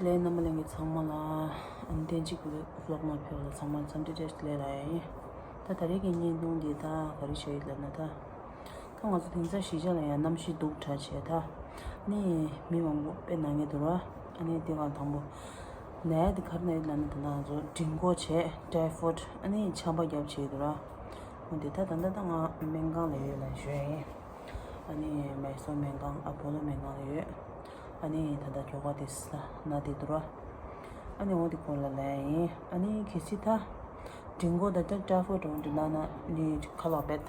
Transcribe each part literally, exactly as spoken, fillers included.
ལས་རྣམ་པ་ལྷན་རྒྱས་ཚང་མ་ལ་ཨ་ནི་བསྟན་འཇིགས་ཀྱི་ཝི་ལོག་ནང་ཕེབས་པ་ལ་ཚང་མ་འཚམས་འདྲི་བཀྲ་ཤིས་བདེ་ལེགས་ལབ་ཡ་ཡིན། ད་ད་རེས་ཀྱི་བརྙན་ཐུང་འདི་ད་ག་རེ་བྱས་ཡོད་ལབ་ན། ད་ད་ང་ཚོ་དེང་སང་གཞིས་ཆགས་ལ་ཡང་གནམ་གཤིས་སྡུག་དྲགས་བྱས། ད་ཨ་ནི་མི་མང་པོ་དཔེ་ན་མཁན་འདུག་ར། ཨ་ནི་དེ་ག་དང་པོ་ན་ཡ་དེ་ག་རེ་ན་ཡོད་ལབ་ན། ད་ང་ཚོ་མགྲིན་ཁོག་བྱས། ཊའི་ཕོཌ། ཨ་ནི་ཆམ་པ་བརྒྱབ་བྱས་འདུག་ར། འོ་དེ་ད་ད་ད་ད་ང་སྨན་ཁང་ལ་ཡོད་ལབ་ཞུ་ཡ་ཡིན། ཨ་ནི་མེ་སོ་སྨན་ཁང་། ཨ་པོ་ལོ་སྨན་ཁང་ལ་ཡོད། ཨ་ནི་ད་ལྟ་ཁྱོ་ག་དེ་ས་ན་དེ་འདུག་ར། ཨ་ནི་འོ་དེ་སྐོར་ལ་ལབ་ཡ་ཡིན། ཨ་ནི་གལ་སྲིད་ད་མགྲིན་ཁོག་དང་ཊའི་ཕོཌ་འདྲ་བོ་འདྲ་ན་ན་ནི་ཁ་ལག་བེད།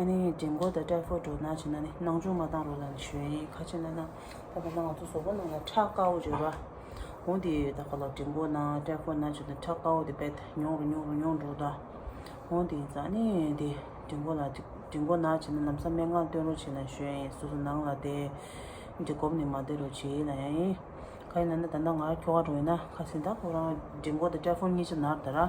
ཨ་ནི་མགྲིན་ཁོག་དང་ཊའི་ཕོཌ་འདྲ་ན་བྱས་ན་ནི་སྣང་ཆུང་མ་བཏང་རོགས་ལབ་ནས་ཞུ་ཡ་ཡིན། ག་རེ་བྱས་ན་ན་ད་ད་ལྟ་ང་ཚོ་གཟུགས་པོ་ནང་ལ་ཁྲག་དཀར་པོ་ཡོད་ར། འོ་དེ་ད་ཁ་ལག་མགྲིན་ཁོག་ན་ཊའི་ཕོཌ་ན་བྱས་ན་ཁྲག་དཀར་པོ་དེ་བེད་ཉུང་རུ་ཉུང་རུ་ཉུང་འགྲོ་ད། འོ་དེ་ཡིན་ཙང་ནི་དེ་མགྲིན་ཁོག་ལ་མགྲིན་ཁོག་ན་བྱས་ན་ལམ་སང་སྨན་ཁང་སྟོན་རོགས་བྱེད་ལབ་ཞུ་ཡ་ཡིན། སོ་སོ་ནང་ལ་དེ་འདི་སྒོམ་ནས་མ་བསྡད་རོགས་བྱེད་ལབ་ཡ་ཡིན། ག་ཡིན་ལབ་ན་ད་ལྟ་ང་ཁྱོ་ག་འགྲོ་ཡིན་ན་ཁ་སང་ད་ཁོ་རང་མགྲིན་ཁོག་དང་ཊའི་ཕོཌ་གཉིས་ཆ་ན་རེད་ད་ར།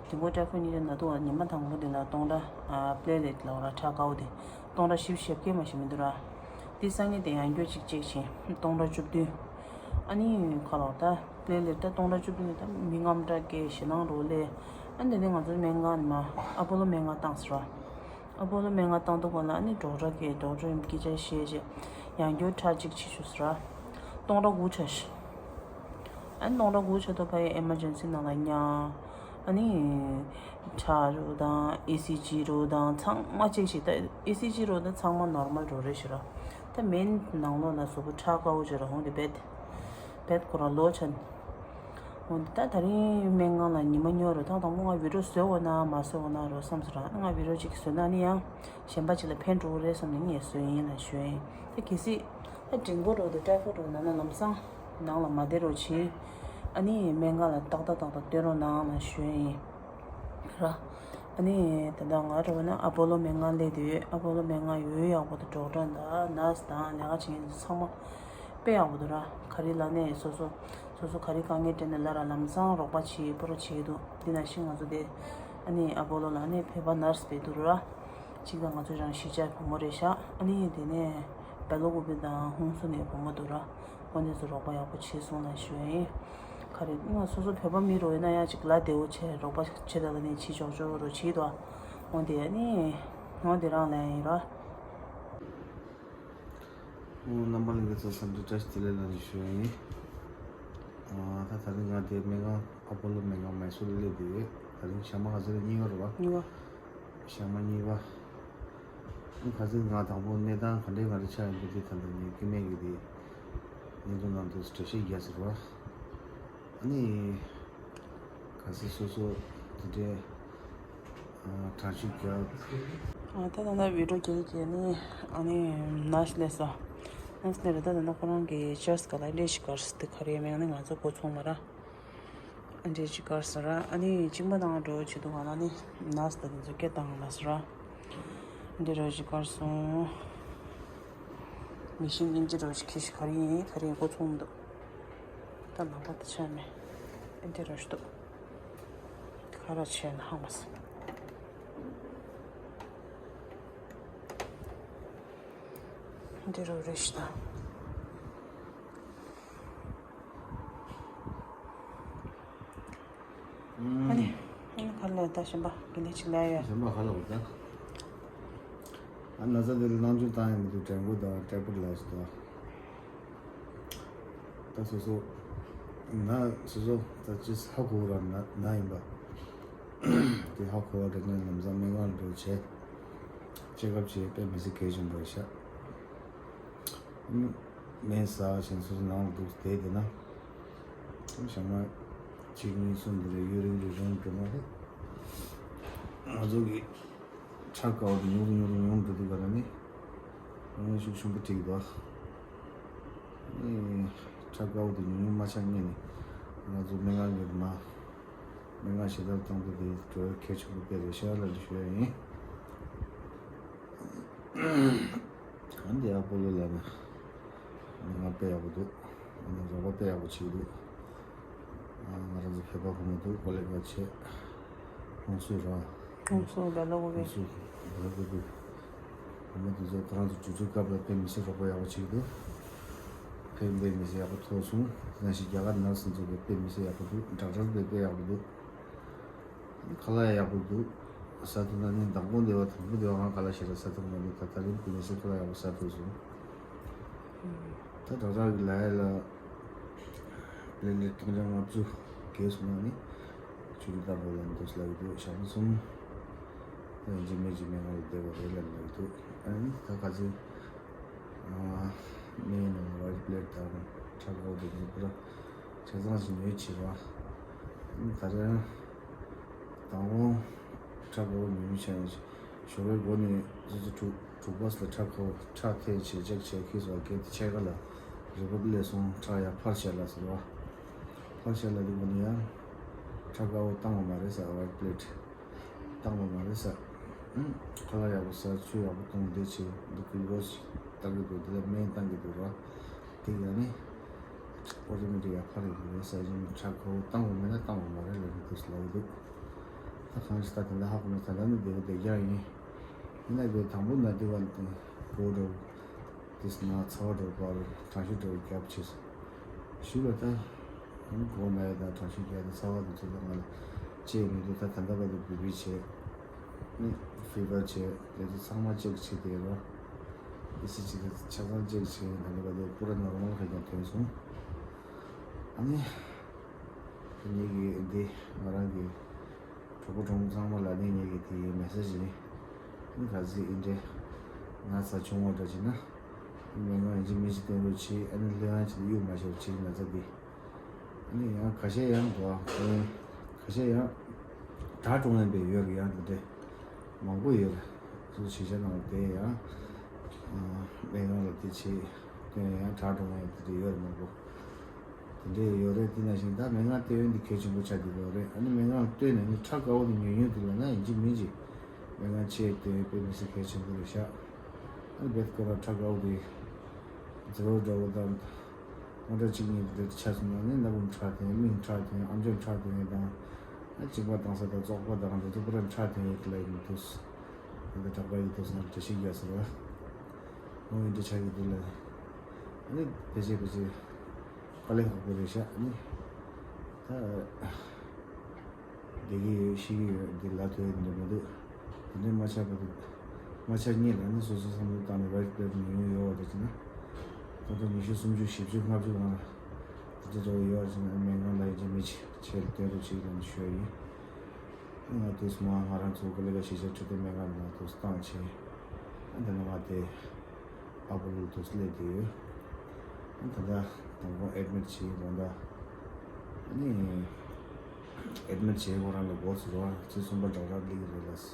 མགྲིན་ཁོག་ཊའི་ཕོཌ་གཉིས་ཆ་ན་དུས་ཉི་མ་དང་པོ་དེ་ལ་སྟོང་ཕྲག་ཨ་པི་ལེ་ལེཊ་ལབ་ར། ཁྲག་དཀར་པོ་དེ་སྟོང་ཕྲག་བཞི་བཅུ་ཞེ་བརྒྱད་མ་ཞིག་མི་འདུག་ར། དེ་སང་ཉིན་དེ་ཡང་བསྐྱར་གཅིག་ཅེག་བྱས། སྟོང་ཕྲག་བཅུ་བདུན། ཨ་ནི་ཁ་ལག་ད་པི་ལེ་ལེཊ་ད་སྟོང་ཕྲག་བཅུ་བདུན་ད་མི་དངངས་སྐྲག་སྐྱེ། ཞེད་སྣང་རོ་ལས། ཨ་ནི་དེ་ནས་ང་ཚོ་སྨན་ཁང་ནས་མར་ཨ་པོ་ལོ་སྨན་ཁང་བཏང་ཟེར་ར། ཨ་པོ་ལོ་སྨན་ཁང་བཏང་དུས་སྒང་ལ་ཨ་ནི་ཌོག་ཊར་གིས་ཌོག་ཊར་ཡིན་སྐད་ཆ་བཤད་རྗེས་ཡང་བསྐྱར་ཁྲག་གཅིག་བྱེད་ཤོག་ཟེར་ར། སྟོང་ཕྲག་དགུ་ཆ་ཞིག་ཨ་ནི་སྟོང་ཕྲག་དགུ་ཆ་དུ་ཕ་ཡི་ཨེ་མར་ཇེན་སི་ནང་ལ་ཉར། ཨ་ནི་ཁྲག་རོ་དང་ཨི་སི་ཇི་རོ་དང་ཚང་མ་ཅེག་བྱས། ད་ཨི་སི་ཇི་རོ་དང་ཚང་མ་ནོར་མལ་རོ་རེད་ཞུ་ར། ད་མིན་ནང་ལོགས་ལ་གཟུགས་པོ་ཁྲག་དཀར་པོ་ཅིག་ར་འོང་དེ་བེད་བེད་ཁོ་རང་ལོ་ཆེན། འོ་འདི་ད་ད་རིང་སྨན་ཁང་ལ་ཉི་མ་ཉོ་རུ་ཐང་དང་པོ་ང་བི་ཌི་ཡོ་བཟོས་འོ་ན་མ་བཟོས་འོ་ན་རོ་བསམ་སོང་ར། ང་བི་ཌི་ཡོ་གཅིག་བཟོས་ན་ནི་ཡང་གཞན་པ་གཅིག་ལ་ཕན་འགྲོ་གི་རེད་བསམ་ནས་ངས་བཟོས་ཡིན་ལབ་ཞུ་ཡིན། ད་གལ་སྲིད་ད་མགྲིན་ཁོག་རོ་དང་ཊའི་ཕོཌ་རོ་ན་ན་ལམ་སང་ནང་ལ་མ་བསྡད་རོགས་བྱེད། ཨ་ནི་སྨན་ཁང་ལ་ཏག་ཏག་ཏག་ཏག་སྟོན་རོགས་གནང་ལབ་ཞུ་ཡིན་ར། ཨ་ནི་ད་ལྟ་ང་རོ་ན་ཨ་པོ་ལོ་སྨན་ཁང་སླེབས་དུས་ཨ་པོ་ལོ་སྨན་ཁང་ཡོད་ཡག་པོ་དང་ཌོག་ཊར་དང་ནར་སི་དང་ལས་ཀ་བྱེད་མཁན་ཚང་མ་དཔེ་ཡག་པོ་འདུག་ར། ག་རེ་ལབ་ནས་སོ་སོ་སོ་སོ་ག་རེ་དཀའ་ངལ་འཕྲད་ན་ལབ་ར། ལམ་སང་རོགས་པ་བྱེད་པོ་ར་བྱེད་འདུག་འདི་ནང་བཞིན་ང་ཚོ་དེ་ཨ་ནི་ཨ་པོ་ལོ་ལ་ནི་བོད་པ་ནར་སི་དཔེ་འདུག་ར། གཅིག་ད་ང་ཚོ་རང་གཞིས་ཆགས་བུ་མོ་རེད་ཤག་ཨ་ནི་དེ་ནས་སྦེལ་ཀོབ་དང་ཧུན་སུར་ནས་བུ་མོ་འདུག་ར། འོ་འདི་ཚོ་རོགས་པ་ཡག་པོ་བྱས་སོང་ལབ་ཞུ་ཡ་ཡིན། ག་རེ་ང་སོ་སོ་བོད་པ་མི་རོ་ཡིན་ན་ཡང་ཅིག་ལ་བདེ་བོ་བྱས་རོགས་པ་བྱེད་ད་ལ་ནི་བྱེད་ཆོག་ཆོག་རོ་བྱེད་དོ། འོ་འདི་ཨ་ནི་འོ་འདི་རང་ལབ་ཡ་ཡིན་ར། ཨོ་རྣམ་པ་ལྷན་རྒྱས་ཚོ་འཚམས་འདྲི་བཀྲ་ཤིས་བདེ་ལེགས་ལབ་ནས་ཞུ་ཡ་ཡིན། ཨ་ད་ད་རིང་ང་དེ་སྨན་ཁང་ཨ་པོ་ལོ་སྨན་ཁང་མེ་སོར་སླེབས་བསྡད་ཡོད། ད་རིང་ཞག་མ་ག་ཚོད་རེད། གཉིས་པ་རེད་བ། གཉིས་པ། ཞག་མ་གཉིས་པ། ཨ་ག་ཚོད་ང་དང་པོ་གནས་སྟངས་ག་འདྲའི་ག་འདྲ་ཆགས་ཡོད་འདུག་དེ་ད་ལྟ་ངའི་སྐྱེ་དམན་གྱིས་དེ་བརྙན་ཐུང་ནང་དུ་འགྲེལ་བཤད་རྒྱག་ཟེར་བ། ཨ་ནི་ག་ཚོད་སོ་སོ་དེ་འདྲའི་ཨ་དྲག་ཤུགས་རྒྱག་ཨ་ད་ད་ལྟ་བི་ཌི་ཡོ་རྒྱག་གི་ནི་ཨ་ནི་ནར་སི་སླེབས་སོང་། ནར་སི་སླེབས་རེད། ད་ད་ལྟ་ཁོ་རང་གི་ཅར་སི་ག་ལ་འདྲེ་ཞིག་གར་སི་དེ་ག་རེ་མིང་ནི་ང་ཚོ་གོ་ཚོང་མ་ར། ཨ་འདྲེ་ཞིག་གར་སི་ར། ཨ་ནི་གཅིན་པ་དང་འགྲོ་བྱེད་དུས་ག་ལ་ནི་ནར་སི་དང་དེ་ཚོ་སྐད་བཏང་ལ་སི་ར། འདི་རོ་ཞིག་གར་སོང་། མི་ཤིན་ཨིན་ཇི་རོ་ཞིག་ཁྱི་ཞིག་ག་རེ་ཡིན་ག་རེ་ཡིན་གོ་ཚོང་མི་འདུག་ད་ནག་པ་ད་ཆ་མེད། ཨེ་འདི་རོ་ཞིག་འདུག་ག་ར་ཆེ་ན་ཧང་མ་སི། འདི་རོ་རེ་ཞིག་ད། ཨ་ནི། ཨ་ནི་ག་ལ་ད་གཞན་པ་ག་ལ་ཅིག་ལ་ཡ། གཞན་པ་ག་ལ་འོ་ད། ཨ་ན་ཚ་དེ་ལ་སྣང་ཆུང་བཏང་ཡ་མི་འདུག་དྲན་སྐུལ་དང་ཊེབ་ལེཊ་ལ་ཞིག་དང་། ད་སོ་སོ། ན་སོ་སོ་ད་ཅི་ཧ་གོ་ར་ན་ན་ཡིན་པ། དེ་ཧ་གོ་བ་དེ་ནས་ལམ་སང་སྨན་ཁང་འགྲོ་བྱས། ཅེག་ཨབ་བྱས་དཔེ་མི་སྲིད་གལ་ཆེན་པོ་རེད་ཤག་སྨན་ཟ་བཞིན་སོ་སོ་ནང་ལ་འདུག་བསྡད་དེ་ན། ཞག་མ་གཅིག་གཉིས་གསུམ་དེ་རེ་ཡུན་རིང་གི་རིང་འགྲོ་མ་རེད། ང་ཚོ་གི་ཁྲག་དཀར་པོ་དེ་ཉུང་རུ་ཉུང་རུ་ཉུང་རུ་འགྲོ་དུས་ག་ལ་ནི་གནོན་ཤུགས་ཆེན་པོ་སྒྲིག་འདུག་ཨ་ནི་ཁྲག་དཀར་པོ་དེ་ཉུང་ཉུང་མ་ཆགས་སྔོན་ནས་ང་ཚོ་སྨན་ཁང་གི་མ་སྨན་ཁང་ཞེ་དྲག་གཏོང་རྒྱུ་དེ་འགྲོ་བའི་གལ་ཆེན་པོ་དཔེ་རེད་ཤག་ལབ་ནས་ཞུ་ཡ་ཡིན། གང་དེ་ཨ་པོ་ལོ་ལ་ན་ང་དཔེ་ཡག་པོ་འདུག་ང་རོགས་པ་དཔེ་ཡག་པོ་བྱེད་ཀྱི་འདུག་ང་རང་ཚོ་བོད་པ་ཕོ་མོ་འདུག་གོ་ལེགས་པ་བྱེད། ཧུན་སུར་ར། ཧུན་སུར་སྦེལ་ཀོབ། ཧུན་སུར་སྦེལ་ཀོབ། ཕོ་མོ་དེ་ཚོ་ཁོ་རང་ཚོ་དུས་ཚོད་སྐབས་ལ་དཔེ་མི་སྲིད་རོགས་པ་ཡག་པོ་བྱེད་ཀྱི་འདུག་ཕན་པའི་མི་ཚེ་ཡག་པོ་ཐོག་སོང་། ནང་བཞིན་རྒྱ་གར་ནར་སི་ཚོ་གི་དཔེ་མི་ཚེ་ཡག་པོ་འདུག་ཌོག་ཊར་དཔེ་དཔེ་ཡག་པོ་འདུག་ཁ་ལག་ཡག་པོ་འདུག་ཟ་ཐུབ་ན་ནི་མདང་དགོང་དེ་བ་དང་པོ་དེ་བ་ང་ཁ་ལག་ཞེ་དྲག་ཟ་ཐུབ་མ་འདུག་ད་ད་རིང་དེ་མི་ཚེ་ཁ་ལག་ཡག་པོ་ཟ་ཐུབ་སོང་། ད་ཌོག་ཊར་གི་ལ་ཡ་ལ་པི་ལེ་ཊི་སྟོང་ཕྲག་ལྔ་བཅུ་བརྒལ་སོང་ན་ནི་ཆུ་རུ་ཏར་བོ་ལ་འདུག་ལ་ཡོད་འདུག་ཞག་པོ་གསུམ། ད་ཡིན་གཅིག་མིན་གཅིག་སྨན་ཁང་ལ་བསྡད་པ་རེད་ལ་འདུག་ཨ་ནི་ད་ག་ཚོད། སྨན་ནང་ཝའིཊ་བྷི་ལེཌ་དང་ཁྲག་འགོ་དེ་ཚོ་པུ་ར་ཆ་ཚང་ཞིག་ཉོས་བྱས་ར། ད་རེས་དང་པོ་ཁྲག་འགོ་ཉོས་ཉོས་བྱས་ནས་ཞོགས་པའི་འགོ་ནས་ཙི་ཙི་དྲུག་དྲུག་པ་ལ་ཁྲག་འགོ་ཁྲག་ཐེངས་བྱས་ཅེག་བྱས་ཁྱི་སོགས་སྐད་དེ་ཆད་ཀ་ལ་རི་པོ་ཊི་སླེབས་སོང་། ཁྲག་ཡར་འཕར་བྱས་ལ་ཟེར་བ། འཕར་བྱས་ལ་དེ་འགོ་ནས་ཡང་ཁྲག་འགོ་བཏང་བ་མ་རེད་ཟེར་ཝའིཊ་བྷི་ལེཌ། བཏང་བ་མ་རེད་ཟེར། ཁ་ལག་ཡག་པོ་ཟ། ཆུ་ཡག་པོ་འཐུང་། འདི་བྱེད། འདི་གུ་ལུ་ཀོ་སི་བཏང་གི་འདུག་འདི་ལ་སྨན་བཏང་གི་འདུག་ར། དེ་ཡང་ནི་ཨོ་ཊོ་མེ་ཊིག་ཡར་འཕར་ཡོང་གི་རེད་ཟེར་བཞིན་ཁྲག་འགོ་བཏང་བ་མེད་ན་བཏང་བ་མ་རེད་ལབ་ཀྱི་འདུག་ལབ་ཀྱི་འདུག་ད་གང་ཞིག་ད་དེ་འདྲ་ཧ་གོ་མེད། ད་ལྟ་ནི་བདེ་པོ་བདེ་རྐྱང་ཡིན། ཡིན་ན་དེ་དང་པོ་ན་དེ་བ་ནི་གོ་འགྲོ། དེས་ན་ཚ་བ་འགྲོ་བར་དྲང་ཤུ་འགྲོ་བར་རྒྱབ་ཆེ་སོང་། ཞུ་ལ་ད་མགོ་ན་ཡ་དང་དྲང་ཤུ་རྒྱག་དང་ཚ་བ་དེ་ཚོ་ད་ང་ལ་ཅེས་མི་འདུག་ད་ད་ལྟ་བར་དུ་བི་པི་བྱས་ནི་ཕི་བར་བྱས་དེ་ཚོ་ཚང་མ་ཅེག་བྱས་དེ་རོ། ཨི་སི་ཇི་དེ་ཆ་ཚང་ཅེག་བྱས་ད་ལྟ་བར་དུ་པུ་ར་ནོར་མལ་ཁ་ཀྱང་ཐོན་སོང་། ཨ་ནི་ངེད་ཀྱི་འདི་ང་རང་གི་གྲོགས་པོ་གྲོགས་མོ་ཚང་མ་ལ་ནི་ངེད་ཀྱི་དེའི་མེ་སེ་ཇི་ནི་ནི་ག་ཚོད་ཨིན་འདྲེ་ན་ཚ་བྱུང་བ་འདྲ་བྱེད་ན་སྨན་ཁང་ཡིན་གཅིག་མིན་གཅིག་བསྟན་རོགས་བྱེད། ཨ་ནི་སླེབས་ཡང་བྱེད་གཡུག་མ་ཤོར་བྱེད་ན་ཚ་འདི་ཨ་ནི་ཡང་ཁ་ཤས་ཡང་འགྲོ་ཨ་ཁ་ཤས་ཡང་དྲག་གྲོངས་ཡང་པའི་ཡོད་རེད། ཡང་འདི་འདྲེ་མང་པོ་ཡོད་རེད། སུ་ཞིག་ཆ་ནང་དེ་ཡང་སྨན་ཁང་ལ་དེ་བྱེད་དེ་ཡང་དྲག་གྲོངས་ཡང་དེ་འདྲེ་ཡོད་རེད་མང་པོ། དེ་འདྲས་ཡོད་རེད། དེ་ནང་བཞིན་ད་སྨན་ཁང་བསྟན་ཡོན་དེ་གལ་ཆེན་པོ་ཆགས་བསྡད་ཡོད་རེད། ཨ་ནི་སྨན་ཁང་བསྟན་ནས་ནི་ཁྲག་དཀར་པོ་དེ་ཉུང་ཉུང་དེ་ལ་ན་ཡིན་གཅིག་མིན་གཅིག་སྨན་ཁང་ཆེ་བསྟན་ཡོན་དཔེ་མི་སྲིད་གལ་ཆེན་པོ་རེད་ཤག་ཨ་ནི་རྦད་ཁོ་རང་ཁྲག་དཀར་པོ་དེ་ཛི་རོ་འདྲ་བོ་དང་སྟོང་ཕྲག་གཅིག་གཉིས་དེ་ཆགས་སོང་ན་ནི་སྣ་བུམ་ཁྲག་ཐོན། མིག་ཁྲག་ཐོན། ཨམ་ཅོག་ཁྲག་ཐོན་དང་ཨ་གཅིན་པ་བཏང་ས་དང་བཙོག་པ་དང་དེ་ཚོ་པུ་ར་ཁྲག་ཐོན་ཡོད་ལ་ཡིན་དུས་ཨ་ནི་དྲག་པ་ཡིན་དུས་ང་འགྲེལ་བཤད་རྒྱག་ཟེར་བ་འོ་ཡིན་འདྲ་ཆགས་ཀྱི་འདུག་ལ། ཨ་ནི་ཕལ་ཆེར་ཕལ་ཆེར། དཀའ་ལས་ཁག་པོ་རེད་ཤག་ཨ་ནི་ད་བསྡད་ཀྱི་ཡོད་ཤི་གི་ཡོད་འདི་ལ་ཐོས་འདི་མི་འདུག་དེ་འདྲའི་མ་ཆགས་པ་འདུག་མ་ཆགས་སྔོན་ལ་ནི་སོ་སོ་བསམ་བློ་བཏང་ནས་ཝའིཊ་བྷི་ལེཌ་ཉོས་ཉོས་ཡོད་པ་འདྲ་བྱས་ན་ད་ལྟ་ཉི་ཤུ་སུམ་ཅུ་བཞི་བཅུ་ལྔ་བཅུ་ནང་ལ་དེ་འདྲ་འདྲ་བོ་ཡོད་པ་བྱས་ན་སྨན་ཁང་ལ་ཡིན་གཅིག་མིན་གཅིག་ཆེད་དུ་བསྟན་རོགས་བྱེད་ལབ་ནས་ཞུ་ཡ་ཡིན། ང་དུས་མ་ང་རང་ཚོ་ཀ་ལི་ཀ་གཞིས་ཆགས་འཕྲོད་བསྟེན་སྨན་ཁང་ནང་དུ་བཏང་བྱས། ཨ་ད་ནི་ང་དེ་ཨ་པོ་ལོ་དུ་སླེབས་དེ་ཡོད། ཨ་ད་ལྟ་དང་པོ་ཨེཌ་མིཊ་བྱས་དགོངས་དག་ཨ་ནི་ཨེཌ་མིཊ་བྱས་ཁོ་རང་ལ་འགོ་ཚུགས་རོགས་ཚེས་གསུམ་པ་ཌོག་ཊར་སླེབས་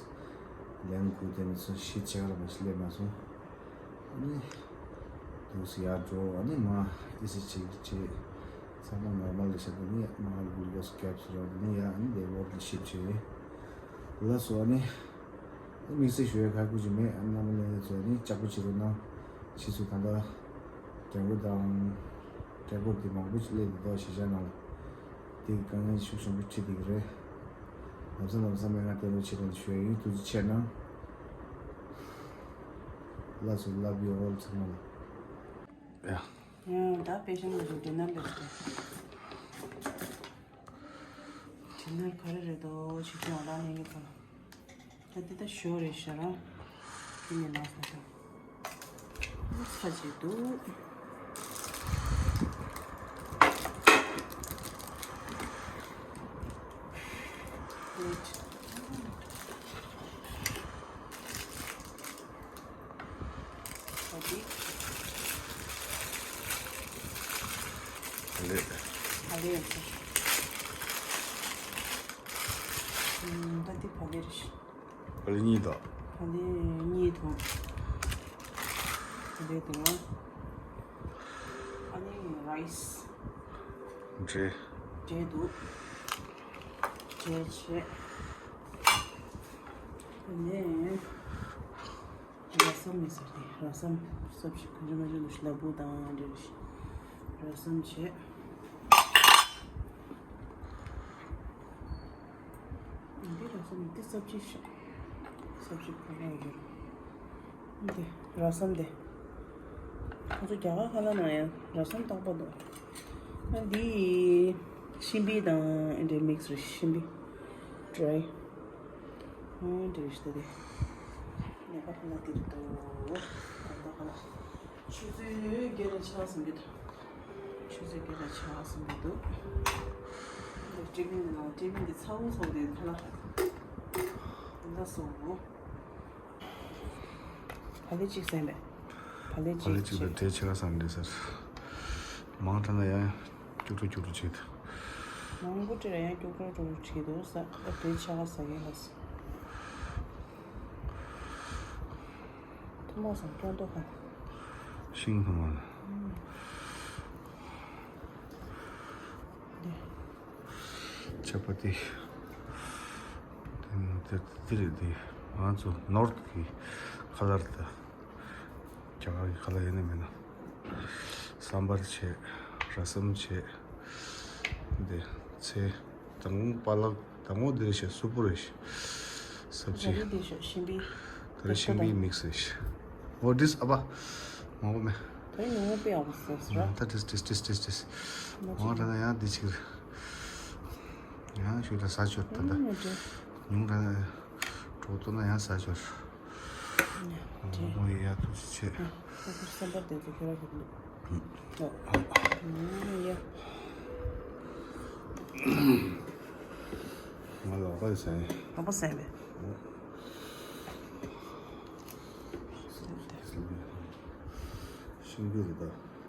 ཀྱི་རེད་ལ། ལན་ཁུ་དེ་ནི་ཚོ་ཤི་ཆེ་ག་ལ་མ་ཤི་སླེབས་མ་སོང་། ཨ་ནི། དུས་ཡར་འགྲོ། ཨ་ནི་མ་ཨི་སི་ཇི་ཅེག་བྱེད། ཚང་མ་ནོར་མལ་ལ་བྱེད། དེ་ནི་མ་གླུ་ཀོ་སི་ཀེབ་སུལ་ར་དེ་ནི་ཡ་ཨ་ནི་དེ་ཝོར་ལ་ཤིབ་བྱེད། ལ་སོ་ཨ་ནི། དམིགས་བསལ་ཞུ་ཡ་ཁག་པོ་ཅིག་མེད། ཨ་ནི་རྣམ་པ་ལྷན་རྒྱས་ཚོ་ཨ་ནི་ལྕགས་པོ་བྱེད་རོགས་གནང་། ཕྱིས་སུ་ད་ལྟ་དྲན་སྐུལ་དང་དྲན་སྐུལ་དེ་མང་པོ་ཅིག་སླེབས་འདུག་གཞིས་ཆགས་ནང་ལ། དེ་གི་དཀའ་ངལ་ཤུགས་ཆེན་པོ་འཕྲད་བསྡད་ཀྱི་རེད། ལམ་སང་ལམ་སང་སྨན་ཁང་བསྟན་རོགས་བྱེད་དང་ཞུ་ཡ་ཡིན། ཐུགས་རྗེ་ཆེ་གནང་། ལགས་སོ། Love you all ཚང་མ་ལ། ཡ། ཡང་ད་པེ་ཤན་ལ་ཌི་ནར་ལས་ཏེ། ཌི་ནར་ག་རེ་རེད་དོ་ཆིག་ཆིག་ཨོ་ལ་ནས་ངེད་ཚོ། ད་འདི་ད་ཞོ་རེད་ཤག་ར། འདི་ནས་ལ་ས་ད། ཚ་ཅིག་འདུག་ད་འདི། ཨ་ལེ། ཨ་ལེ་ཡོད་ས། ཨུམ། ད་འདི་ཕ་ལེ་རེད་ཤག་ཕ་ལེ་གཉིས་དང་། ཕ་ལེ་གཉིས་དང་། ཕ་ལེ་དང་། ཨ་ནི་རའི་སི། འབྲས། འབྲས་འདུག་འབྲས་བྱས། ཨ་ནི། ར་སམ་མེད་ཟེར་ཏེ། ར་སམ་སབ་ཞི་གང་ཅི་མ་ཅི་འདུག་ལ་བུ་དང་འབྲས་ར་སམ་བྱས། འདི་ར་སམ་འདི་སབ་ཅི་ཤ། སབ་ཅི་ཕ་ག་ཡོད། འདི་ར་སམ་འདི། ཁོང་ཚོ་རྒྱ་གར་ཁ་ལག་ནང་ཡང་ར་ཟམ་རྟག་པར་འདུག་ཨ་འདི་ཤིང་པི་དང་འདྲེ་མིག་སི་རེད། ཤིང་པི་ཌ་རའི། ཨ་འདྲེ་ཤི་ཏེ་ནད་པ་ཁ་ལག་འདིར་འདུག་ད་ལྟ་ཁ་ལག་ཆུ་ཚོད་བརྒྱད་ལ་ཆགས་སོང་གི་འདུག་ཆུ་ཚོད་བརྒྱད་ལ་ཆགས་སོང་གི་འདུག་ཀྲི་མིན་ལ་ཀྲི་མིན་འདི་ཚ་བོ་ཚོ་དེ་ཁ་ལག་འདི་འདྲ་སོང་། བག་ལེབ་གཅིག་ཟས་མེད། བག་ལེབ་བག་ལེབ་གཅིག་གཅིག་དང་འབྲས་ཕྱེད་ཀ་ཟ་ནས་ཟེར། མང་དྲགས་ན་ཡང་སྐྱུག་བྲོ་སྐྱུག་བྲོ་བྱེད། མང་པོ་སྤྲད་ཡང་སྐྱུག་བྲོ་སྐྱུག་བྲོ་བྱེད་འདུག་ཟ། ད་འབྲས་ཕྱེད་ཀ་ཟ་གི་ལགས། ཐུ་མ་སང་སྐྱོན་ཏོ་ཁ། ཤིང་ཐུ་མ་ལ། འདི། ཅ་པ་ཏི། དེ་དེ་རེད་དེ། ང་ཚོ་ནོར་ཐི་གི་ཁ་ལག་དང་། རྒྱ་གར་གྱི་ཁ་ལག་ཡིན་ན་མིན་ན། སམ་བར་བྱས། ར་སམ་བྱས། འདི་ཚེ། དང་པོ་པ་ལག་དང་པོ་འདི་རེད་ཤག་སུ་པུ་རེད་ཤག་སབ་ཇི། ད་རེས་འདི་ཤག་ཤིང་པི། ད་རེས་ཤིང་པི་མིག་སི་རེད་ཤག་འོ་འདི་ཨ་ཕ། མང་པོ་མེད། ད་རེས་ཉུང་ངུ་དཔེ་ཡག་པོ་བཟོས་སོང་ར། ད་འདི་འདི་འདི་འདི་འདི། མ་འོ་ད་ན་ཡང་འདི་ཅིག་རེད། ཡང་ཞུ་ད་ཟ་ཆོག་ད་ད། ཉུང་ད་ན་གྲོགས་ཏོ་ན་ཡང་ཟ་ཆོག་འོ་ཡ་ཐུགས་རྗེ་ཆེ། ཨ་ཁུ་སེམས་པ་བདེ་ཚོ་ཁྱོད་རང་གི་ལུགས། ཨ་ཡ། ང་ལོག་པ་ཟེར། ལོག་པ་ཟེར་བས། ཤིང་པི་རེད་ད།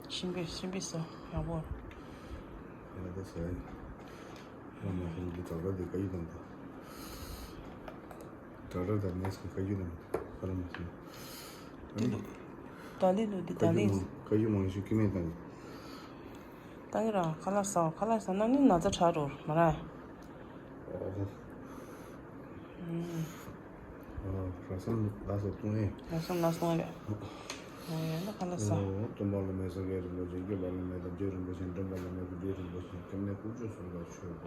ཤིང་པི་ཤིང་པི་སོ་ཡག་པོ། ཡ་ད་ཟེར། ང་མ་ཤིང་པི་དྲག་དྲག་དེ་ག་ཡི་དང་ད། ད་ར་ད་ནས་ཀ་ཡུ་ནང་ཁ་ལ་མ་སོང་། ཏི་ལུ། ད་ལི་ལུ་འདི་ད་ལི། ཀ་ཡུ་མང་ཤོས་ཀི་མེད་དང་། ད་གི་ར་ཁ་ལག་ཟ་ཁ་ལག་ཟ་ན་ནི་ན་ཚ་དྲག་འགྲོ་མ་ར། ཨོ་ཧོ། ཨ་ར་སམ་ལ་སོ་ཏུང་ཨེ། ར་སམ་ལ་སོང་ཨེ། ཨོ་ཡ་ད་ཁ་ལག་ཟ། ཨོ་སྟོན་པ་བླ་མེད་སངས་རྒྱས་རིན་པོ་ཆེ། སྐྱོབ་པ་བླ་མེད་དམ་ཆོས་རིན་པོ་ཆེ། འདྲེན་པ་བླ་མེད་ཀུན་མཁྱེན་རིན་པོ་ཆེ། སྐྱབས་གནས་དཀོན་མཆོག་གསུམ་ལ་མཆོད་པ།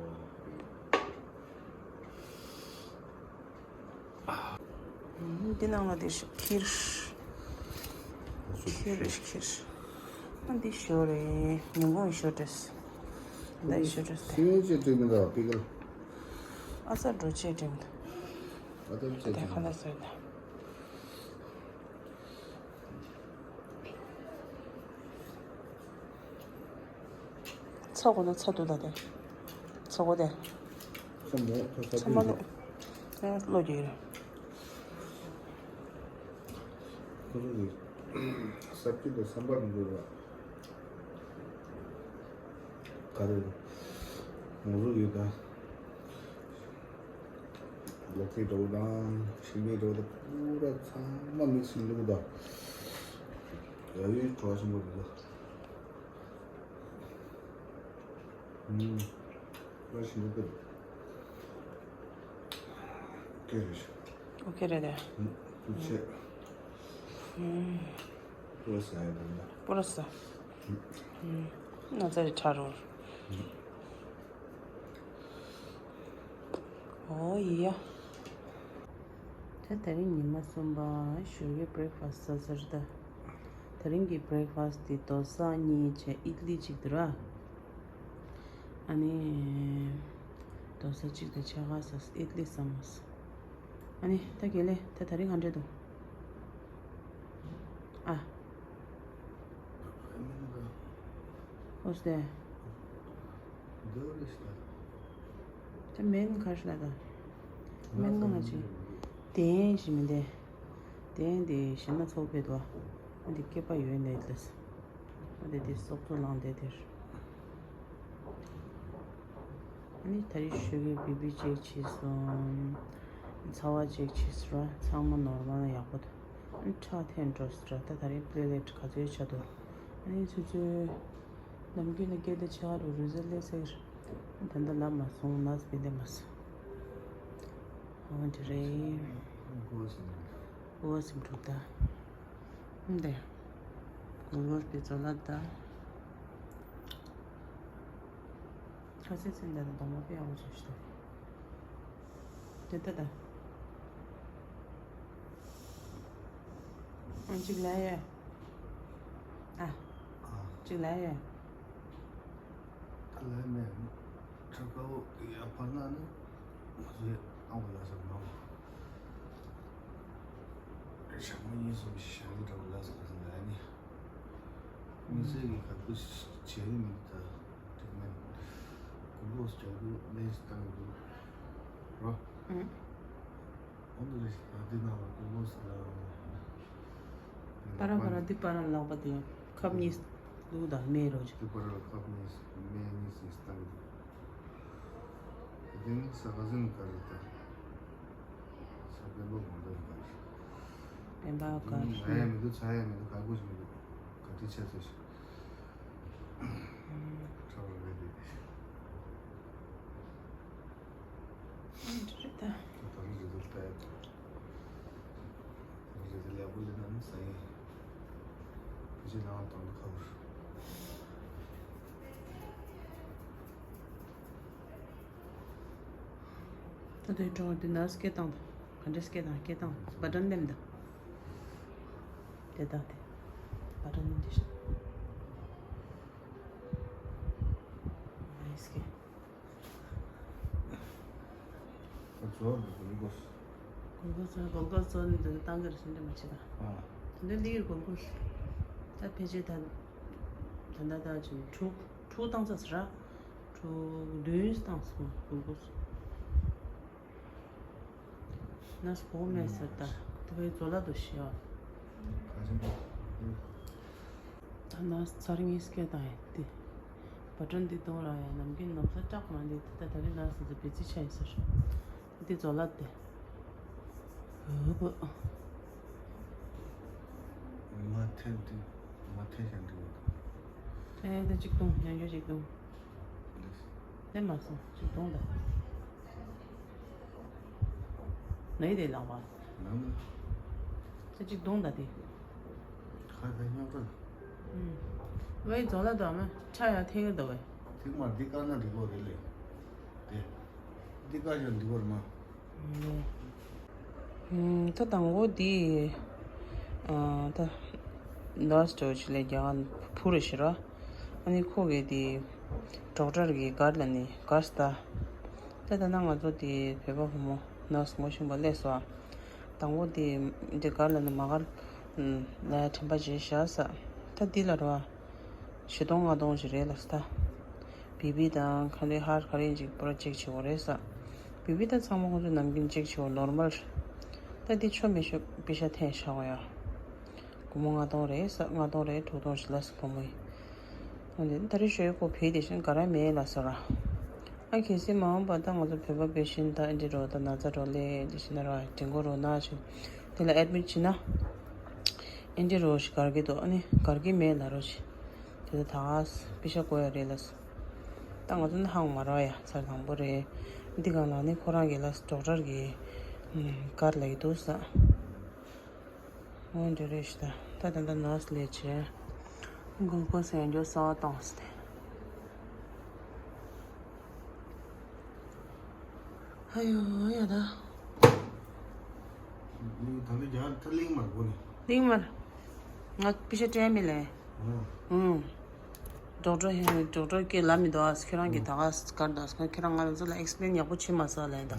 འདི་ནང་ལ་འདི་ཤོག་ཁིར། ཁིར་ཁིར། ཨ་འདི་ཞོ་རེད། ཉིན་གུང་ཞོ་འདྲས། ད་ཞོ་འདྲས་ཏེ། སེམས་ཅན་སྤྲད་མི་འདུག་པི་ཀལ། ཨ་ས་འགྲོ་ཆེད་སྤྲད་མི་འདུག་ཨ་ཏམ་ཆེད་དེ་ཁ་ལག་ཟོས་ཏེ། ཚ་དགོས་ན་ཚ་འདུག་ད་དེ། ཚ་དགོས་དེ། ཚ་མོ་ཚ་ཚ་མ་ལོ། ཨེ་ལོ་རྒྱུ་ཡོད། ཁོ་ཚོ་གི་ས་ཕྱི་དུ་སམ་པར་འདུག་ལ། ག་རེ་ང་ཚོ་གི་ད་ལོ་ཀི་འདྲ་བོ་དང་ཤིང་པའི་འདྲ་བོ་དང་པུ་ར་ཚང་མ་མིག་སི་འདུག་ད། ཡ་ཡི་བྲོ་བ་ཆེན་པོ་འདུག་ད། ཨུམ། ལ་ཤིན་ཏུ་ཀུན། ཀེ་རེ་ཤ། ཨོ་ཀེ་རེད་དེ། ཨུམ། ཀུ་ཆེ། ཨུམ། ཀུ་ས་ཡ་དང་ན། པུ་ར་ས། ཨུམ། ན་ཚ་རེ་ཆ་རོ། ཨོ་ཡ། ད་དེ་རིང་ཉི་མ་གསུམ་པ་ཞོགས་ཀའི་བྷི་རེག་ཕ་སི་ཟ་ཟེར་ད། དེ་རིང་གི་བྷི་རེག་ཕ་སི་དེ་རྡོ་ས་གཉིས་བྱས་ཨིད་ལི་གཅིག་འདུག་ར། ཨ་ནི། རྡོ་ས་གཅིག་དང་ཕྱེད་ཀ་ཟ་ཨིད་ལི་ཟ་མ་སོང་། ཨ་ནི་ད་གལ་ལེ་ད་དེ་རིང་ག་འདྲ་འདུག་ཨ། ཨོ་སྟེ། ད་མེན་ག་ཤ་ད། མེན་ང་ཅི། དེན་ཞིག་མི་འདེ། དེན་དེ་ཞིམ་ན་ཚོགས་པའི་དོ། འདི་སྐེད་པ་ཡོད་ནས་ལས། འདི་འདི་སོག་པོ་ལངས་དེ་དེར། ཨ་ནི་ད་རེས་ཞོགས་ཀའི་བི་པི་ཅེག་བྱས་སོང་། ཚ་བ་ཅེག་བྱས་སོང་ར་ཚང་མ་ནོར་མལ་ཡག་པོ་འདུག་ཨ་ནི་ཁྲག་འཐེན་འགྲོ་སོང་ར་ད་ད་རེས་པི་ལེ་ལེ་ཊི་ག་ཚོད་ཆགས་འདུག་ཨ་ནི་ཆུ་ཚོད་ནམ་རྒྱུན་ནས་སྐད་བརྡ་ཆེ་བ་རུ་རུ་ཟེར་སླེབས་ཟེར། ད་ལྟ་ལབ་མ་སོང་ནས་བི་ལེ་མ་སོང་། ཨོ་འདི་རེད། འོ་སིམ་འགྲོ་ད། འདི། གུ་རུ་སྤེ་ཚོ་ལ་ད། ཁ་སེ་སེ་འདི་ལ་གདོང་པ་དཔེ་ཡག་པོ་བྱས་ཤག་ད། དེ་ལྟ་ད། ཨང་གཅིག་ལ་ཡ། ཨ། ཨ། གཅིག་ལ་ཡ། ད་ལ་མེད། ཁྲ་ཁ་བོ་ཡ་ཕར་ན་ནི་ང་ཚོའི་ཨ་བ་ལ་ས་མ་བ། ཞག་མ་གཉིས་གསུམ་ཞིག་ཞག་ལི་འདྲ་བ་ལ་ས་ང་ཚོ་ལ་ཡ་ནི། མི་ཚེ་གི་ག་དུས་བྱས་ནི་མི་འདུག་ད་དེ་མེད། གུ་ལོག་རྒྱག་དུས་ལན་ཞིག་བཏང་གི་འདུག་རོ། ཨང་། འོ་འདི་རེད། ད་འདི་ནང་ལ་ཀུན་སློང་ཟེར་ཡ། པ་ར་པ་ར་འདི་པ་ར་ལག་པ་དེ་ཡང་ཁབ་གཉིས་བླུགས་དང་སྨན་རོ་ཅིག་འདི་པ་ར་ལ་ཁབ་གཉིས་སྨན་གཉིས་ཟིན་ལྟ་གི་འདུག་དེ་ནི་ས་ག་ཟིན་ག་རེད་ད། ས་བོན་པོ་གང་འདྲ་ག་རེད། བོན་པོ་ག་རེད། ང་ཡ་མི་འདུག་ཚ་ཡ་མི་འདུག་ག་གོ་ཞིག་མི་འདུག་ག་དུས་ཆད་ཚོད་ཞིག་ཁྲ་བ་རེད་དེ། ད་རུང་རེད་འདུག་ད། ད་རུང་རེད་འདུག་ལས་པོ་ལས་ནམ་ས་ཡིན། ཕྱི་ནང་དང་ཁ་བར། ད་དུང་གྲོང་དེ་ན་སྐད་བཏང་དང་། ག་འདྲ་སྐད་བཏང་སྐད་བཏང་། བ་ཊན་ལེམ་དང་། དེ་དང་དེ། བ་ཊན་ལེམ་དེ་ཤ། ཨ་ཡིས་སྐད། ཟོར་གྱི་གུ་ལུ་ཀོས། གུ་ལུ་ཀོས་ཟོར་གུ་ལུ་ཀོས་ཟོར་ནི་དོན་བཏང་གི་རེད་ཟེར་འདྲ་མ་བྱེད་ད། ཨ། དོན་དུ་འདི་གི་གུ་ལུ་ཀོས། ད་ཕལ་ཆེར་ད་ད་ད་ད་ཅིག་དྲུག་དྲུག་བཏང་ཚར་ཟེར་ར། དྲུག་བདུན་བཏང་སོང་གུ་ལུ་ཀོས། ནས་བོ་མེད་ཟེར་ད། དེ་བས་ཛོ་ལ་དོ་ཤི་ཡ། ད་ནས་ཚར་ངེས་སྐད་བཏང་ཡ་དེ། བ་ཊན་འདི་གཏོང་ར་ཡ་ནམ་རྒྱུན་ནམ་ས་སྐྲག་མ་འདི་དེ་ད་ད་རེས་ནས་ཟེར་ཟེར་བེ་ཙི་ཆ་ཡིན་ཟེར། འདི་ཛོ་ལ་དེ། ཧུ་བུ། མ་ཐེན་དེ། མ་ཐེན་ཤན་དེ། ཨེ་ད་གཅིག་གཏོང་ཡང་བསྐྱར་གཅིག་གཏོང་། དེ་མ་སོང་ཅིག་གཏོང་ད། ནའི་དེ་ལག་པ། ནམ། ད་ཅིག་གཏོང་ད་དེ། ཁ་ཁ་ཉོག་ཁ། ཨུམ། ཝེ་ཛོ་ལ་དོ་མ་ཁྲ་ཡ་ཐེ་གི་དོ་ཝེ། ཐིག་མ་འདི་དཀར་ན་འགྲིག་གོ་རེད་ལེ། དེ། འདི་དཀར་ཡང་འདི་བོར་མ། ད་དང་པོ་འདི་ཨ་ད་ནར་སི་འདྲ་བོ་ཅིག་ལས་རྒྱ་གར་བུ་རེ་ཞིག་ར། ཨ་ནི་ཁོ་གིས་འདི་ཌོག་ཊར་གི་གར་ལ་ནི་གར་སྟ། ད་ད་ན་ང་ཚོ་འདི་བོད་པ་བུ་མོ་ནར་སི་ངོ་ཤེས་པ་སླེབས་སོ། དང་པོ་འདི་འདི་གར་ལ་ནི་མ་གར་ལ་དྲན་པ་བརྗེད་བཞག་ས། ད་འདི་ལ་ར། བཞི་སྟོང་ལྔ་སྟོང་ཞིག་རེད་ལགས་ད། བི་བི་དང་ག་རེ་ཧར་ག་རེ་ཅིག་པོ་ར་ཅེག་བྱེད་དགོས་རེད་ས། བི་བི་ད་ཚང་མ་ཁོང་ཚོ་ནམ་རྒྱུན་ཅེག་བྱེད་དགོས་ནོར་མལ་རེད། ད་འདི་ཆོ་མེད་ཤོ་པེ་ཤ་འཐེན་བཞག་གོ་ཡ། སྒོར་མོ་ལྔ་སྟོང་རེད་ས་ལྔ་སྟོང་རེད་དྲུག་སྟོང་ཞིག་ལ་ས་སྒོར་མོ་ཡིན། འོན་ཏེ་ད་རེས་ཞོའི་ཁོ་བེད་དེ་བཞིན་ག་ར་མེད་ལ་ས་ར། ཨ་གལ་སྲིད་མ་འོངས་པ་ད་ང་ཚོ་བོད་པ་བེད་བཞིན་ད་ཨེ་འདྲི་རོ་ད་ན་ཚ་རོ་ལས་དེ་བཞིན་ན་ར་དྲིན་གོ་རོ་ན་ཞིག་དེ་ལ་ཨེ་ཌི་མིཊ་བྱེད་ན། ཨེ་འདྲི་རོ་ཞིག་གར་གི་འདུག་ཨ་ནི་གར་གི་མེད་ལ་རོ་ཞིག་དེ་ད་ད་ག་ས་པེ་ཤ་བཀོ་ཡ་རེད་ལ་ས། ད་ང་ཚོ་ནི་ཧང་མ་རོ་ཡ་ཚར་དང་པོ་རེད། འདི་གང་ལ་ནི་ཁོ་རང་གི་ལ་ཌོག་ཊར་གི་གར་ལ་ཡི་འདུག་ས། འོན་ཏེ་རེད་ཤི་ད་ད་ད་ད་ནར་སི་ལས་བྱེད། གུལ་ཀོ་སི་ཡང་འགྱོ་ས་བཏང་སྟེ། ཨ་ཡོ་ཡ་ད། ད་ནི་རྒྱ་ད་གླིང་མར་གོ་ནི། གླིང་མར། ང་པི་ཤ་སྤྲད་མི་ལས། ཨང་། ཨུང་། ཌོག་ཊར་ཧེ་ཌོག་ཊར་ཀྱི་ལབ་མི་འདུག་ཨ་ཁྱོད་རང་གི་ད་ག་སྐར་ད་སྐར་ཁྱོད་རང་ང་ཚོ་ལ་ཨེག་སི་པི་ལེན་ཡག་པོ་བྱེད་མ་སོང་ལས་ད།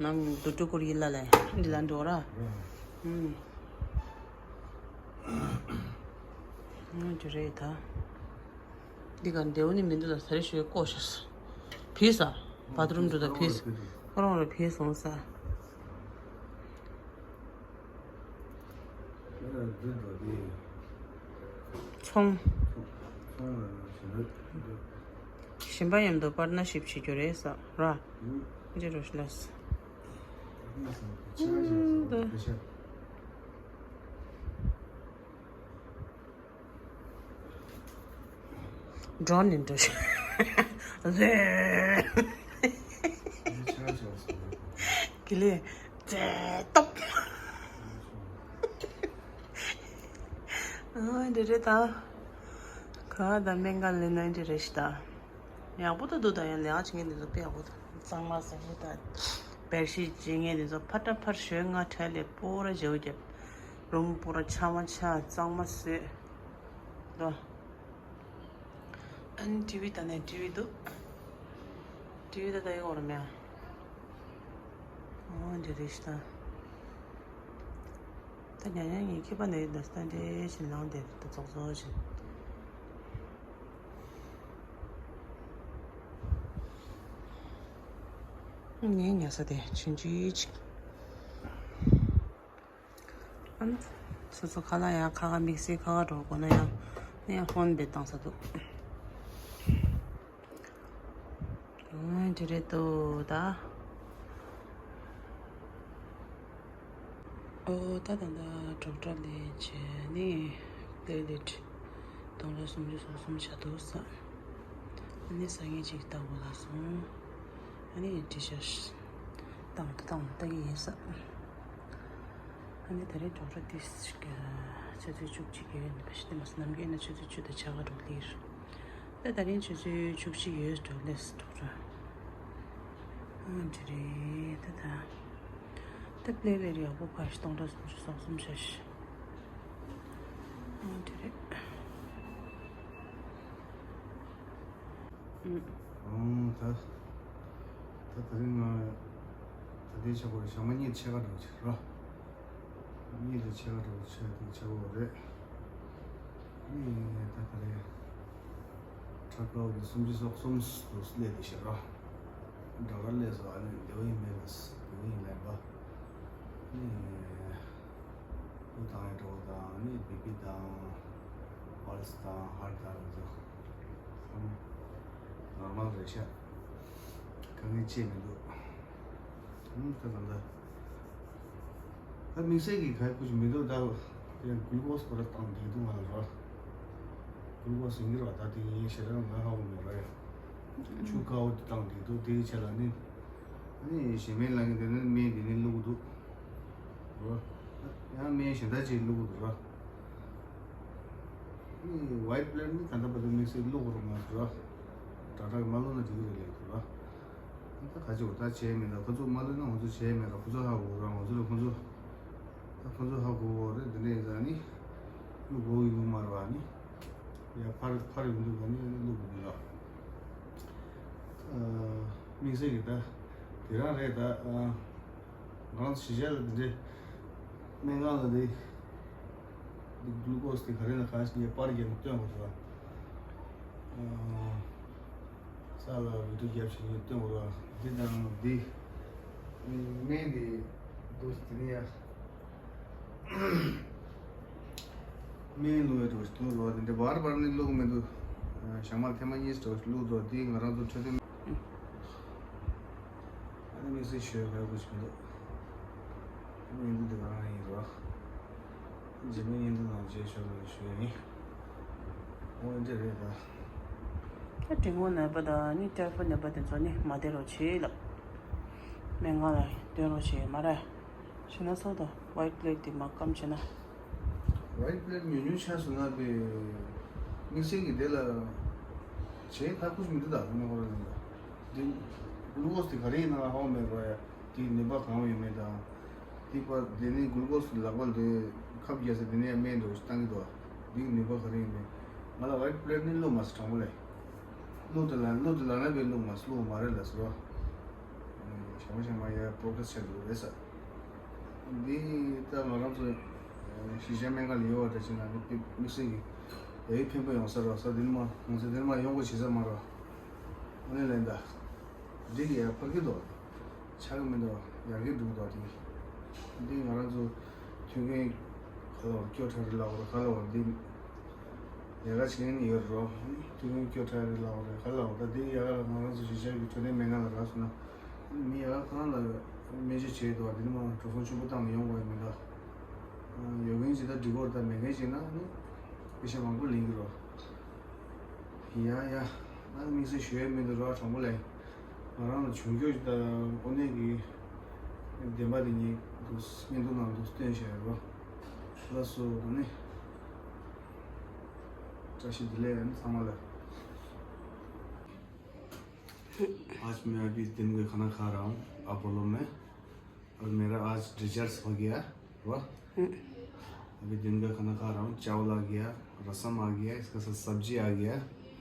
ནང་དུ་ཀྲུ་ཀུར་ཡིན་ལ་ལས་འདི་ལ་འགྲོ་ར། ཨུང་། ང་ཅི་རེད་ད། འདི་ག་འདེའུ་ནི་མི་འདུག་ལ་ས་རེ་ཞོའི་ཀོ་ཤ་ས། བུད་ས། བ་ཐི་རུམ་འགྲོ་ད་བུད་ས། ཁོ་རང་ར་བུད་སོང་ས། ཚོང་། གཞན་པ་མཉམ་དུ་པར་ན་ཤིབ་བྱེད་རྒྱུ་རེད་ས་ར། འདི་རུ་ལས། ཌོ་རོན་ནི་འགྲོ་ཤག་ལེ། ཀི་ལེ། ཙེ་ཏོབ། ཨ་འདི་རེད་ད། ག་ད་སྨན་ཁང་ལེན་ན་འདི་རེད་ཤི་ད། ཡག་པོ་ད་འདུག་ད་ཡང་ལས་ཀ་བྱེད་མཁན་འདི་ཚོ་དཔེ་ཡག་པོ་ད། གཙང་མ་བཟང་པོ་ད། བེད་ཤི་བྱེད་མཁན་འདི་ཚོ་ཕ་ཏྲ་ཕར་ཞོན་ང་ཁྲལ་ལས་པོ་ར་བྱེའུ་རྒྱབ། རུམ་པོ་ར་ཆ་མ་ཆ་གཙང་མ་བཟོས། ཨ་ནི་ཊི་ཝི་ད་ནས་ཊི་ཝི་འདུག་ཊི་ཝི་ད་ད་ཡོད་ར་མེད། ཨོ་འདི་རེད་ཤི་ད། ད་ཉ་ཉ་ངའི་ཁྱི་པ་ནས་འདི་ལྟ་འདྲེ་བཞིན་ལངས་བསྡད་ད་ཙོག་ཙོག་བཞིན། ངའི་ཉལ་ས་དེ་ཆུང་ཆུང་ཅིག་ཨ་ནི་སོ་སོ་ཁ་ལག་ཡང་ཁ་ཁ་དམིགས་བསལ་ཁ་ཁ་འགྲོ་དགོས་ན་ཡང་ནི་ཡང་ཧོན་བེད་བཏང་ས་འདུག་ཨ་འདི་རེད་འདུག་ད། ཨོ་ད་ད་ད་ཌོག་ཊར་ལས་བྱས་ནི་ལས་ལས་ཁྲི་སྟོང་ཕྲག་སུམ་ཅུ་སོ་གསུམ་བྱ་འདུག་ས། ཨ་ནི་ས་ངན་ཅིག་ལྟ་དགོས་ལ་སོང་། ཨ་ནི་ཊི་ཤར་ཊི་བཏང་ད་བཏང་ལྟ་གི་ཡིན་ས། ཨ་ནི་ད་རེས་ཌོག་ཊར་ཏིས་ཆུ་ཚོད་བཅུ་གཅིག་ཡོད་ནི་ཕ་ཤི་ཏི་མ་སི་ནམ་རྒྱུན་ན་ཆུ་ཚོད་བཅུ་དང་ཕྱེད་ཀ་འགྲོ་ལིར། ད་ད་རིང་ཆུ་ཚོད་བཅུ་གཅིག་ཡོད་འགྲོ་ལེས་ཌོག་ཊར། ཨ་འདི་རེད་ད་ད། ད་པླེ་ལེར་ཡག་པོ་ཕ་ཤི་སྟོང་ཕྲག་སུམ་ཅུ་སོ་གསུམ་བྱ་ཤི། ཨ་འདི་རེད། ཨང་། ད་ད་ད་རིང་ང་ད་ལྟའི་ཆ་བོར་ཞག་མ་གཉིས་ཕྱེད་ཀ་འགྲོ་ཆེ་ར། གཉིས་དང་ཕྱེད་ཀ་འགྲོ་ཆེ་དུ་ཆ་བོ་རེད། ཨ་ནི་ད་ད་རེས་ཁྲ་ཀའོ་གི་སུམ་ཅུ་སོ་གསུམ་དུ་སླེབས་ཏེ་ཤི་ར། འདྲ་བར་སླེབས་སོ། ཨ་ནི་འདི་བ་ཡིན་མེད་ལ་འདི་བ་ཡིན་ལན་པ། ཨ་ནི། ཨུ་དང་ཡ་འགྲོ་དང་ནི་བི་པི་དང་ཝལ་སི་དང་ཧར་དང་རེད་འདུག་ནོར་མལ་རེད་ཤག་དཀའ་ངལ་ཅི་མི་འདུག་ཨུམ་ད་ད་ད། ད་དམིགས་བསལ་གྱི་ག་ཡེ་ཁུ་ཅི་མི་འདུག་ད་ཡང་གུལ་ཀོ་སི་ཁོ་ར་བཏང་བསྡད་འདུག་ང་ལ་ར། གུལ་ཀོ་སི་ཡིན་གྱི་ར་བ་ད་དེ་ཡིན་ཞེ་དྲག་ང་ཧ་གོ་མེད་ར་ཡ། ཆུ་དཀར་པོ་དེ་བཏང་བསྡད་འདུག་དེའི་ཆེད་ལ་ནི། ཨ་ནི་ཞེ་མེད་ལ་ངས་དེ་ནི་སྨན་དེ་ནི་བླུགས་འདུག་རོ། ཡང་སྨན་གཞན་དག་ཅིག་བླུགས་འདུག་རོ། ཨ་ནི་ཝའིཊ་པི་ལེཊ་ནི་ད་ལྟ་བར་དུ་དམིགས་བསལ་བླུགས་རོགས་མ་འདུག་རོ། དྲག་དྲག་མ་བླུགས་ན་འགྲིག་གི་རེད་ལས་འདུག་རོ། ད་ག་ཅིག་འོ་ད་བྱས་མེད་ད་ཁོ་ཚོ་མ་བླུགས་ན་ང་ཚོ་བྱས་མེད་ར། ཁོ་ཚོ་ཧ་གོ་ར་ང་ཚོ་ལ་ཁོ་ཚོ། ད་ཁོ་ཚོ་ཧ་གོ་བོ་རེད་འདི་འདྲས་ཡིན་ཙང་ནི། བླུགས་དགོས་ཀྱི་འདུག་མ་རེད་བ་ནི། ཡ་ཕར་ཕར་ཡོང་དུས་ག་ནས་བླུགས་དགོས་ལ། དམིགས་བསལ་གྱི་ད་དེ་རང་རེད་ད། ང་རང་གཞིས་ཆགས་ལ་འདི་འདྲའི་སྨན་ཁང་ལ་འདི་འདི་གླུ་ཀོ་སི་དེ་ག་རེ་ན་ག་ཞིག་ངས་པར་རྒྱབ་ནས་སྟོན་དགོས་ད། ས་ལ་བི་ཌིའོ་རྒྱབ་བྱས་ནས་སྟོན་དགོས་ད། འདི་དང་འདི་སྨན་འདི་འདུག་དེ་ནས་ཡ། སྨན་བླུགས་ཡ་འགྲོ་ཞིག་འདུག་རོ། དེ་འདྲ་བར་བར་ནི་བླུགས་མི་འདུག་ཞག་མ་ཐེངས་མ་གཉིས་འགྲོ་ཞིག་བླུགས་འགྲོ། དེ་ང་རང་ཚོ་འཕྲོད་བསྟེན། ཨ་ནི་དམིགས་བསལ་ཞུ་ཡ་ག་དགོས་ཞིག་མི་འདུག་སྨན་འདི་འདི་ག་རང་ཡིན་རོ། རྗེས་མའི་བརྙན་ཐུང་ནང་མཇལ་ཤོག་ལ་ཞུ་ཡ་ཡིན། འོ་འདི་རེད་ད། ད་འབྲིང་པོ་ནད་པ་དང་ནི་ཊའི་ཕོཌ་ནད་པ་དེ་ཚོ་ནི་མ་བསྡད་རོགས་བྱེད་ལབ། སྨན་ཁང་ལ་སྡོད་རོགས་བྱེད་མ་རེད། བྱས་ན་སོ་ད་ཝའིཊ་པི་ལེཊ་དེ་མ་སྐམ་བྱས་ན། ཝའིཊ་པི་ལེཊ་ཉུང་ཉུང་ཆགས་སོང་ན་པའི་དམིགས་བསལ་གྱི་དེ་ལ་བྱེད་ཁག་པོ་ཞིག་མི་འདུག་ད་ཁོ་ན་ཁོ་ར་ལ་འདི་གླུ་ཀོ་སི་དེ་ག་རེ་ཡིན་ན་ཧ་གོ་མེད་རོ་ཡ། དེའི་ནུས་པ་གང་ཡོད་མེད་དང་། དེ་པར་དེ་ནས་གླུ་ཀོ་སི་ལག་པ་འདི་ཁབ་རྒྱག་ས་དེ་ནས་སྨན་འདྲ་བོ་ཞིག་བཏང་གི་འདུག་དེའི་ནུས་པ་ག་རེ་ཡིན་མེད། ང་ལ་ཝའིཊ་པི་ལེཊ་ནི་བླུགས་མ་སོང་དྲང་པོ་ལས། བླུགས་དེ་ལ་བླུགས་དེ་ལ་ན་པའི་བླུགས་མ་སོང་བླུགས་མ་རེད་ལ་ཟེར་བ། ཞག་མ་ཞག་མ་ཡ་པོ་རོ་གེ་རེ་སི་ཆགས་འགྲོ་རེད་ས། འདི་ད་ང་རང་ཚོ་གཞིས་ཆགས་སྨན་ཁང་ལ་ཡོད་པ་འདྲ་བྱས་ན་འདི་དམིགས་བསལ་གྱི་ཡ་ཡི་ཕན་པོ་ཡོང་ས་རེད་བ། ས་འདི་ནི་མ་ང་ཚོ་འདི་ནི་མ་ཡོང་དགོས་བྱེད་ས་མ་རེད་བ། ཨ་ནི་ལན་ད། འགྲིག་ཡ་ཕར་གི་འདུག་ཆག་གི་མི་འདུག་ཡར་གི་འགྲོ་འདུག་དེ། འདི་ང་རང་ཚོ་མཐུན་རྐྱེན་ག་ལ་བར་སྐྱོ་ཁྲ་རེ་ལ་བར་ག་ལ་བར་འདི་ཡ་ག་བྱེད་མཁན་ཡོད་རོ། མཐུན་རྐྱེན་སྐྱོ་ཁྲ་རེ་ལ་བར་ག་ལ་བར་ད་འདི་ཡ་ག་ལ་ང་རང་ཚོ་གཞིས་ཆགས་ཀྱི་འཕྲོད་བསྟེན་སྨན་ཁང་ལ་རག་སོང་ན། མི་ཡ་ག་གང་ལ་སྨན་བཅོས་བྱས་འདུག་དེ་ནི་མ་འགྲོ་སོང་ཆེན་པོ་བཏང་ནས་ཡོང་དགོས་ཡ་མི་འདུག་ཡོད་མཁན་ཇི་ལྟར་འགྲིག་གོ་རེད། ད་མེད་མཁན་བྱས་ན་ནི་པེ་ཤ་མང་པོ་ལེན་གི་རོ། ཡ་ཡ། ང་དམིགས་བསལ་ཞུ་ཡ་མི་འདུག་ར་དྲང་པོ་ལས། ང་རང་ལ་བྱུང་རྒྱུ་ཞིག་དང་དངོས་གནས་ཀྱི་བདེན་པ་དེ་ཉིད་འདུག་སྨན་ཐུང་ནང་དུ་སྟོན་བྱས་རོ། ལགས་སོ་ནི། བཀྲ་ཤིས་བདེ་ལེགས་ཚང་མ་ལ། आज मैं अभी दिन के खाना खा रहा हूँ अपोलो में। और मेरा आज डिजर्ट्स हो गया। वाह। अभी दिन का खाना खा रहा हूँ। चावल आ गया, रसम आ गया, इसके साथ सब्जी आ गया,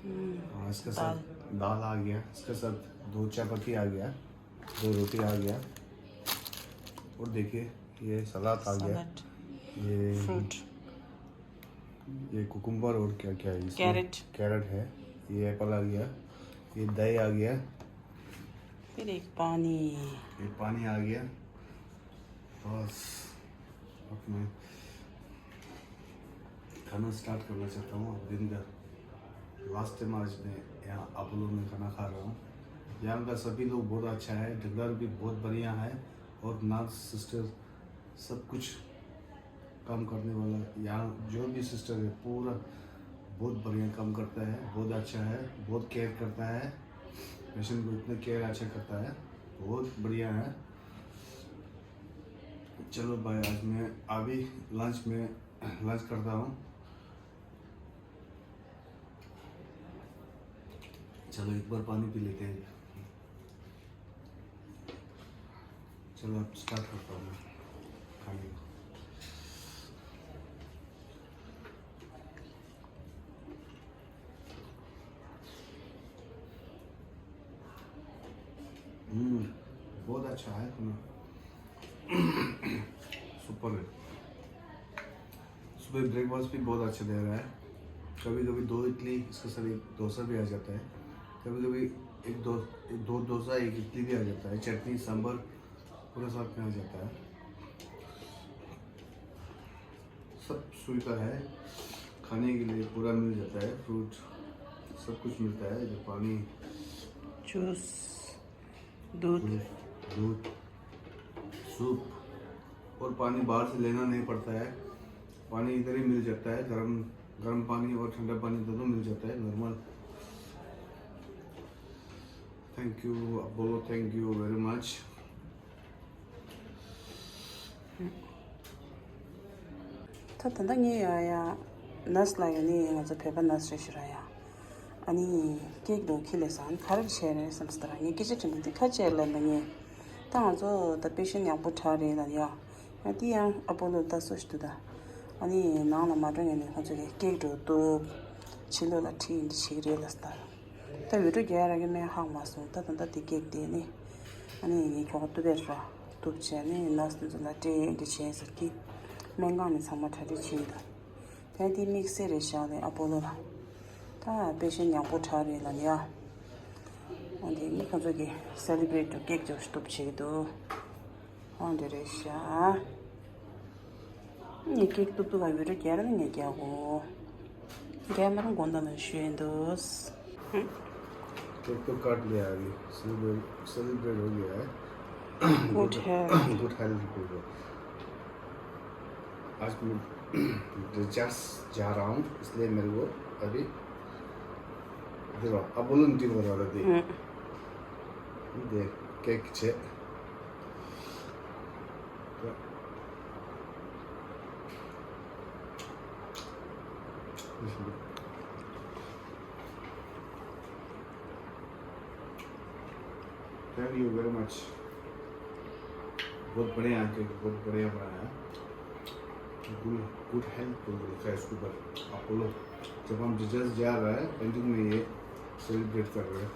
हम्म, और इसके साथ दाल। दाल आ गया, इसके साथ दो चपाती आ गया, दो रोटी आ गया, और देखिए, ये सलाद आ गया, सलाद। ये फ्रूट। ये कुकुम्बर और क्या क्या है इसमें? कैरेट। कैरेट है। ये एप्पल आ गया। ये दही आ गया। फिर एक पानी। ये पानी आ गया। बस, अब मैं खाना स्टार्ट करना चाहता हूँ अब दिन का। लास्ट टाइम आज मैं यहाँ अपोलो में खाना खा रहा हूँ। यहाँ का सभी लोग बहुत अच्छा है, डॉक्टर भी बहुत बढ़िया है, और नर्स सिस्टर सब कुछ काम करने वाला, यहाँ जो भी सिस्टर है, पूरा बहुत बढ़िया काम करता है, बहुत अच्छा है, बहुत केयर करता है। पेशेंट को इतना केयर अच्छा करता है, बहुत बढ़िया है। चलो भाई, आज मैं अभी लंच में लंच करता हूँ। चलो, एक बार पानी पी लेते हैं। चलो, अब स्टार्ट करता हूँ मैं खाने को। हम्म, बहुत अच्छा है खाना। सुपर है। सुबह ब्रेकफास्ट भी बहुत अच्छा दे रहा है। कभी कभी दो इडली, इसके साथ एक डोसा भी आ जाता है। कभी कभी एक दो, एक दो डोसा, एक इडली भी आ जाता है। चटनी, सांभर पूरा साथ में आ जाता है। सब सुविधा है, खाने के लिए पूरा मिल जाता है। फ्रूट, सब कुछ मिलता है, जो पानी, जूस, दूध। दूध, सूप और पानी बाहर से लेना नहीं पड़ता है। पानी इधर ही मिल जाता है, गर्म गर्म पानी और ठंडा पानी दोनों मिल जाता है, normal. Thank you, Apollo, thank you very much. ད་ད་ལྟ་ངས་ཡ་ཡ་ནར་སི་ལ་ཡ་ནི་ང་ཚོ་བོད་པ་ནར་སི་རེད་ཤི་ར་ཡ། ཨ་ནི་ཀེག་དང་ཁྱི་ལས་སང་ག་རེ་བྱས་རེད་བསམ་སོང་། ད་ར་ངས་སྐད་ཆ་དྲི་མོ་འདི་ཁ་ཆེར་ལབ་ན་ངས་ད་ང་ཚོ་ད་པེ་ཤན་ཡག་པོ་དྲག་རེད་ལ་ཡ། ཡ་དེ་ཡང་ཨ་པོ་ལོ་ད་སོ་ཞིག་འདུག་ད། ཨ་ནི་ནང་ལ་མ་འགྲོ་ངས་ནི་ཁོ་ཚོ་གི་ཀེག་འགྲོ་འདུག་ཕྱི་ལོགས་ལ་ཁྲིད་ཡིན་འདི་བྱེད་ཀྱི་རེད་ལ་ད། ད་བི་ཌིའོ་རྒྱག་ཡ་ར་གི་མེད་ཧ་གོ་མ་སོང་། ད་ད་ད་དེ་ཀེག་དེ་ནི་ཨ་ནི་ངས་ཁྱོ་ག་གཏུབ་པའི་ར་གཏུབ་བྱས་ནི་ནར་སི་དེ་ཚོ་ལ་སྤྲད་འདི་བྱས་ཟེར་གི། སྨན་ཁང་ནས་ཚང་མ་གྲ་སྒྲིག་བྱས་ཡོད་ད། ད་དེ་དམིགས་བསལ་རེད་བཞག་ནས་ཨ་པོ་ལོ་ལ། ད་པེ་ཤན་ཡག་པོ་དྲག་རེད་ལ་ཡ། ཨ་འདི་ནི་ཁོ་ཚོ་གི་སེ་ལི་བྷི་རེཊ་ཀེག་ཅིག་གཏུབ་བྱེད་ཀྱི་འདུག་ཨ་འདི་རེད་ཤག་ངས་ཀེག་གཏུབ་གཏུབ་ལ་བི་ཌིའོ་རྒྱག་ར་ནི་ངས་རྒྱག་གོ། རྒྱག་མ་རུང་དགོངས་དག་ལ་ཞུ་ཡིན་འདུག་ཀེག་ཏོ་ཀཊ་ལེ་ཨ་ནི་སེ་ལི་བྷི་རེཊ་སེ་ལི་བྷི་རེཊ་ཧོ་གི་ཨ། good health. Good health. आज मैं डिस्चार्ज जा रहा हूँ, इसलिए मेरे को अभी देखो, अब बोलो, नहीं हो रहा था। हम्म। देख, क्या कुछ है। Thank you very much. बहुत बढ़िया आंटी, बहुत बढ़िया बनाया। गुड, गुड हेल्थ तो लिखा है इसके ऊपर। अपोलो, जब हम डिस्चार्ज जा रहा है, एंडिंग में ये सेलिब्रेट कर रहे हैं।